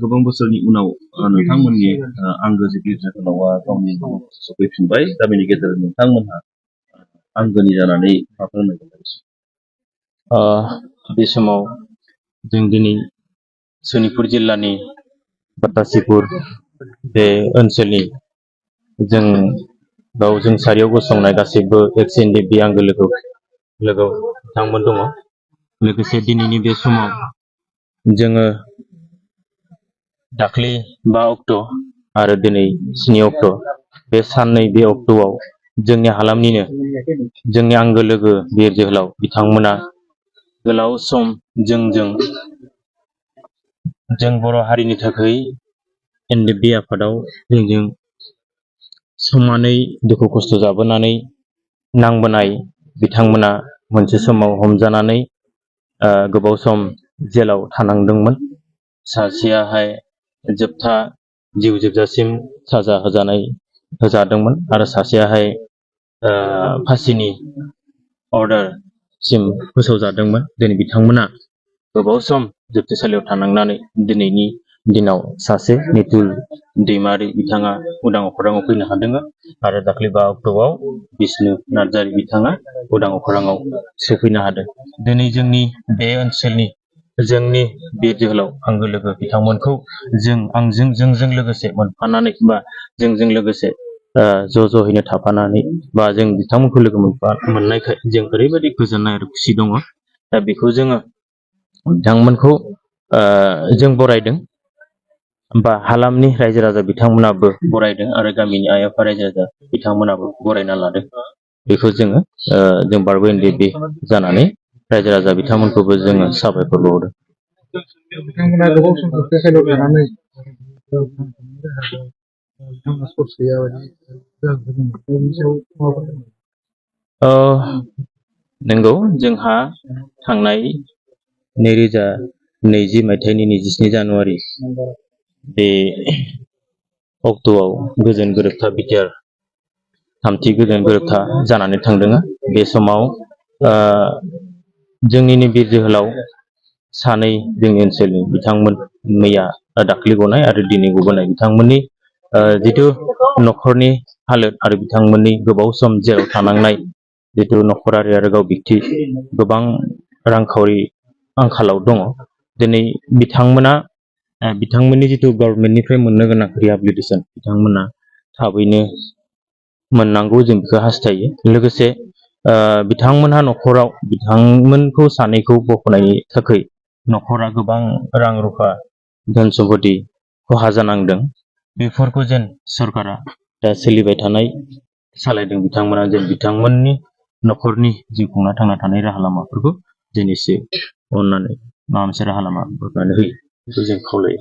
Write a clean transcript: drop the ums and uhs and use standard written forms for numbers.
गोबां बोसोरनि उनाव नोंथांमोननि आंगो जिबि जोहोलावा गावनि न'आव सफैफिनबाय दा बेनि गेजेराव नोंथांमोनहा आंगोनि जानानै माफोर बे समाव जों दिनै सनितपुर जिल्लानि बातासिपुर बे ओनसोलनि जों सारियाव गसंनाय गासैबो एक्सएनडि बि आंगो लोगो बिथांमोन दङ। लोगोसे दिनैनि बे समाव जोङो दाख्लै 5 अक्ट' आरो दिनै 7 अक्ट' बे साननै बे अक्ट'आव जोंनि हालामनिनो जोंनि आंगो लोगो बिर जोहोलाव बिथांमोना गोलाव सम जों बर' हारिनि थाखाय एनडिएफबि आफादाव जोंजों समानै दुखु खस्थ' जाबोनानै नांबोनाय बिथांमोना मोनसे समाव हमजानानै गोबाव सम जेलाव थानांदोंमोन। सासेयाहाय जोबथा जिउ जोबजासिम साजा होजादोंमोन आरो सासेयाहाय फासिनि अर्डारसिम फोसावजादोंमन। दिनै बिथांमोना गोबाव सम जोबथेसालियाव थानांनानै दिनैनि दिनाव सासे निथुल दैमारि बिथाङा उदां अख्राङाव फैनो हादों आरो दाख्लै 5 अक्ट'आव बिष्णु नार्जारि बिथाङा उदां अख्राङाव सफैनो हादों। दिनै जोंनि बे ओनसोलनि जोंनि बिर जोहोलाव आंगो लोगो बिथांमोनखौ जोंजों लोगोसे मोनफानानै बा जोंजों लोगोसे ज'हैनो थाफानानै बा जों बिथांमोनखौ लोगो मोननायखाय जों ओरैबायदि गोजोननाय आरो खुसि दङ। दा बेखौ जोङो बिथांमोनखौ जों बरायदों बा हालामनि रायजो राजा बिथांमोनाबो बरायदों आरो गामिनि आइ आफा रायजो राजा बिथांमोनाबो बरायना लादों। बेखौ जों बारग' एनडिएफबि जानानै रायजो राजा बिथांमोनखौबो जोङो साबायखर बावदों। बिथांमोना गोबाव सम जोबथेसालियाव थानानै नंगौ, जोंहा थांनाय 2020 मायथाइनि 27 जानुवारि बे अक्ट'आव गोजोन गोरोबथा बिटिआर थामथि गोजोन गोरोबथा जानानै थांदों। बे समाव जोंनिनो बिर जोहोलाव सानै जोंनि ओनसोलनि बिथांमोन मैया दाख्लै गनाय आरो दिनै गबोनाय बिथांमोननि जिथु न'खरनि हालोद आरो बिथांमोननि गोबाव सम जेराव थानांनाय जिथु न'खरारि आरो गाव बिक्ति गोबां रांखावरि आंखालाव दङ। दिनै बिथांमोननि जिथु गभर्नमेन्टनिफ्राय मोननो गोनां रिहेबिलिटेसन बिथांमोना थाबैनो मोननांगौ, जों बेखौ हास्थायो। लोगोसे बिथांमोनहा न'खराव बिथांमोनखौ सानैखौ बख'नायनि थाखाय न'खरा गोबां रां रुफा धोन सम्पति खहा जानांदों। बेफोरखौ जेन सरकारा दा सोलिबाय थानाय सालायदों बिथांमोना जेन बिथांमोननि न'खरनि जिउ खुंना थांना थानाय राहा लामाफोरखौ जेन एसे अननानै माबा मोनसे राहा लामा होनानै होयो, बेखौ जों खावलायो।